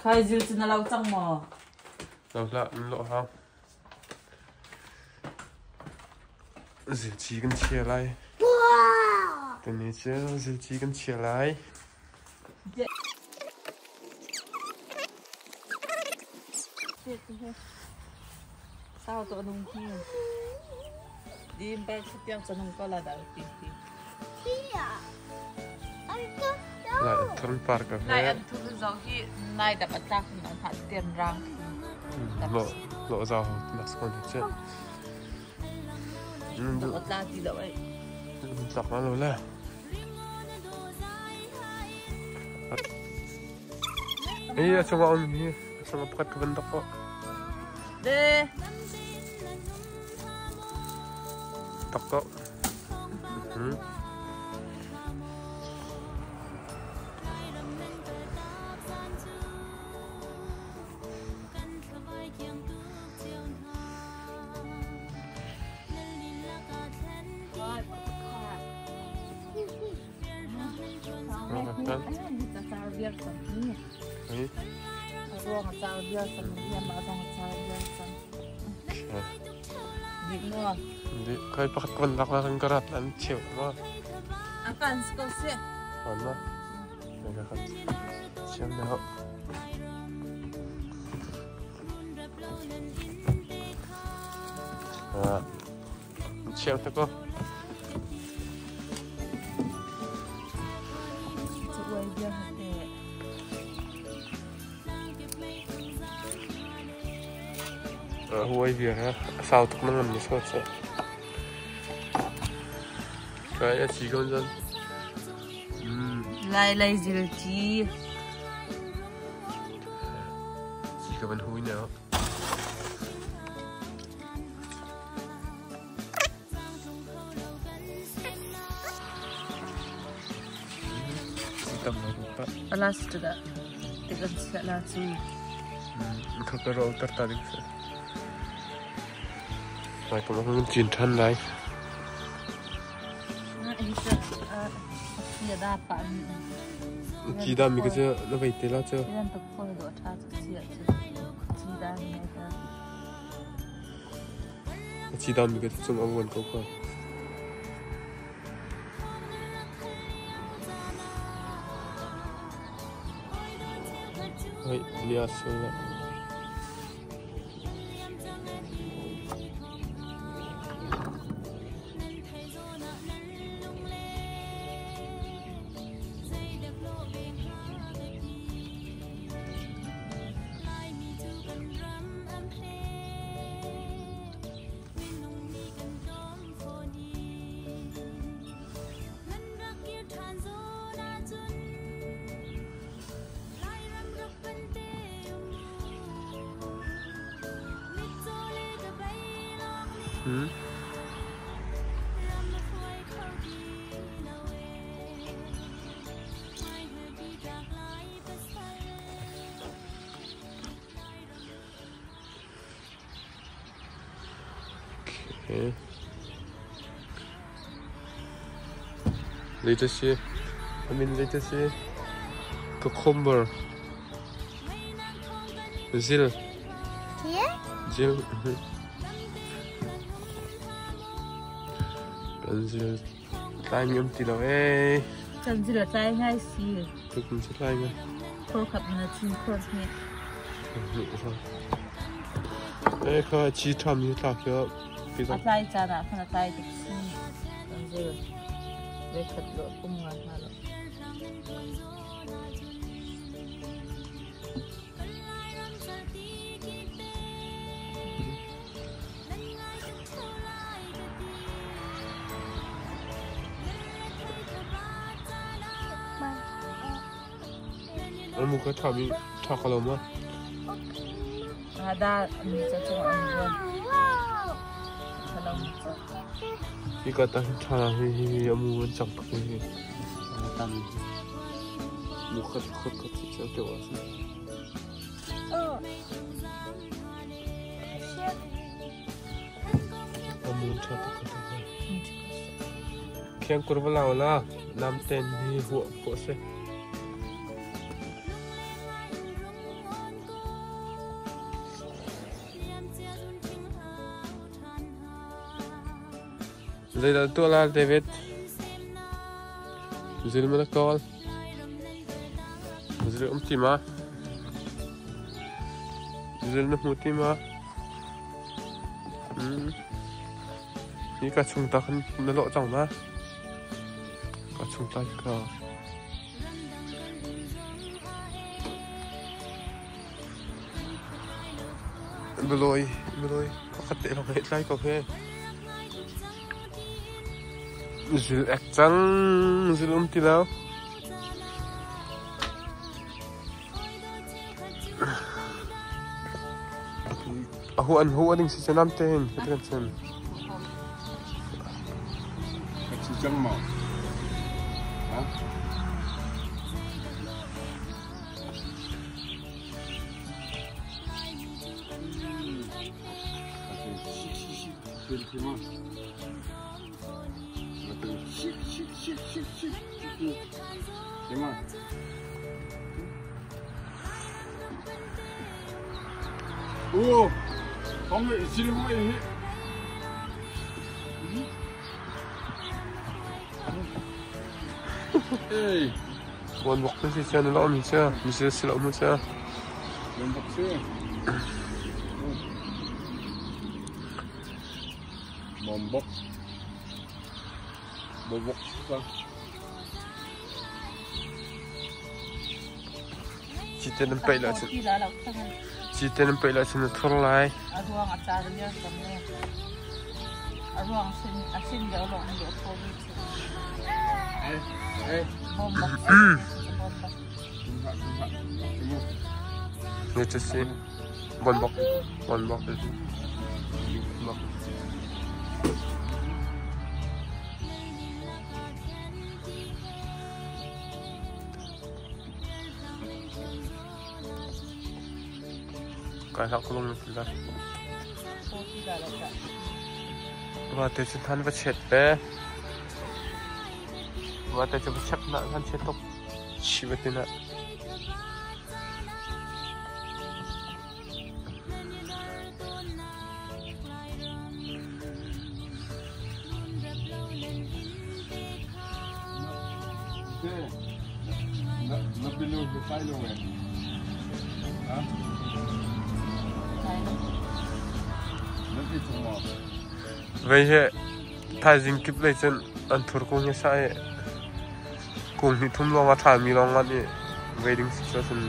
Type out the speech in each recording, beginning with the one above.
Khaizil cu na lo cang maw? Lo hlah, in lawh hau. Zilci kan chia lai. Tuni cu zilci kan chia lai. Sau to nung hi. Dim bel tiang ca nung ko la da ti hi. Lai an thur par ka Nai an thur zo hi nai dap atlak in an hat tian rang. Lo lo zau nak skon che. Dap atla ti lo ai. Tlak ma lo la. Ei a chunga om hi a chunga pakhat ka van dak ko. De. Tak ko. Kai pakhat kan lak la kan karat an cheu ma. Akan ko si. An ma. Kan chiam na. Ah. Chiam ta ko. Huai bia ha sau tuk na ngam ni so che. Kai a chi kon zan. Lai lai zil chi. Chi ka ban hui na. Alas tada tikan sia la chu. Kha ka ro tar ta ding se. Mai ko hung chin than lai. Chi da mi ka che na vai te la che. Chi da mi ka chung ang wan ko ko. Hei, nia sila. Hmm? Okay. Latest si. I mean latest si. Cucumber. Zil. Here? Zil. Kan zil tlai mi um ti lo ee. Kan zil a tlai ngai si. Tukum si tlai ngai. Khor khap na chin khor hni. Eh kha chi tham hi tla kyo. A tlai caan ah khan a tlai tuk si. Kan zil. Ve khat lo pum nga hna lo. Amu ka tha mi tha ka lo ma. Ada mi cha chung an buan. Thalam cha. Hi ka ta tha hi hi amu an chak tuk hi. Tam mu khat khat khat cha ke wa sa. Amu tha tuk ka ta. Khiang kur va lao la nam ten hi huwa ko se. Zeidah tuah la David? Zil ma na kawl? Zil um ti ma? Zil na hmu ti ma? Hmm. Hi ka chung ta khan na lawh cang ma? Ka chung ta ka. Bilawi, bilawi, pakhat te lawng hei tlai ko he. Zil ek cang, zil um ti lo. A hu an hu ading si cenam te hin, ka kan chen. Ka ci cang maw? Ha? Wan bok te si sia na lo mi sia, mi sia si lo mu sia. Bawmbok. Bawbok ka. Cite nan peih la cun. Cite nan peih la cun na thur lai. A ruang a car lian tam le. A ruang sin a sin deuh lawng in deuh thaw mi cu. Eh, eh. Bawmbok. Bawmbok. Ne cu si. Bon bok. Bon bok. Bok. Kai hlah kulung na ti lai. Vate cu than va chet ve. Vate cu va chek na kan chet tuk. Chi va ti na. Na bilu hi tlai lo eh. Ha? Na ti chung maw? Vei he thaizing kip lei cun an thur kung hi sa i Kung hnih thum lawng a ṭhami lawng ngan i vei ding si cun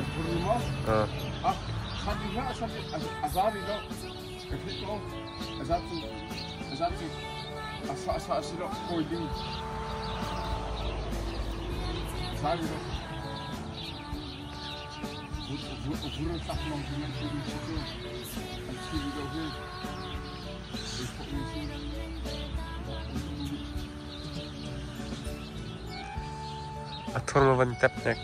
A thur ma van tep hnek.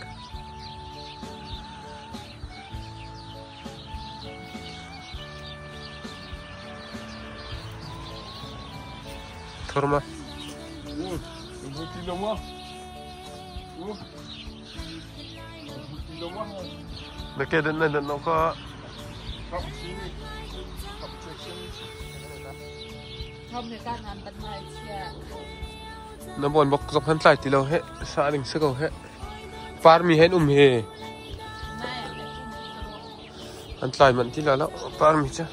Thur ma. Na ke dan na dan no ka. Na bawn bok zong han tlai ti lo heh. Sa ding si ko heh. Parmi hen um he. An tlai manh ti la lo. Parmi cu.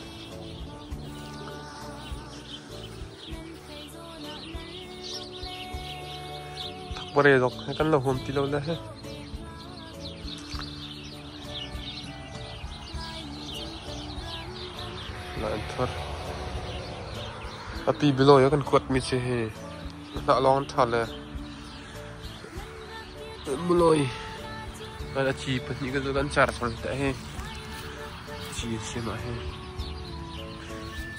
Thakbare zong he kan lo huam ti lo le he. La an thar. Api below ya kan kuat mi che he. Hnah lawng an ṭha le. Muloi. Kan a ci pahnih kan kan char sang te he. Ci se ma he.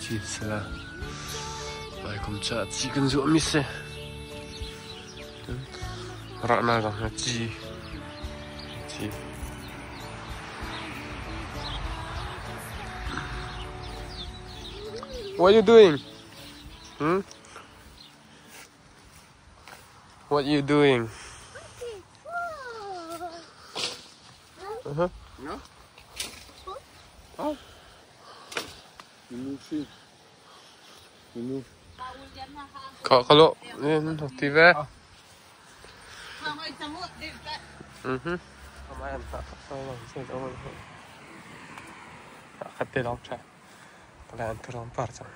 Ci sala. Mai kum cha ci kan zu mi se. Rahnak ah ci ci. What you doing? Hmm? What you doing? Uh-huh. No? Oh. You move, see. You move. Kha ka lawh ti ve. Khat te lawng ṭha. Palai an thurong par cang.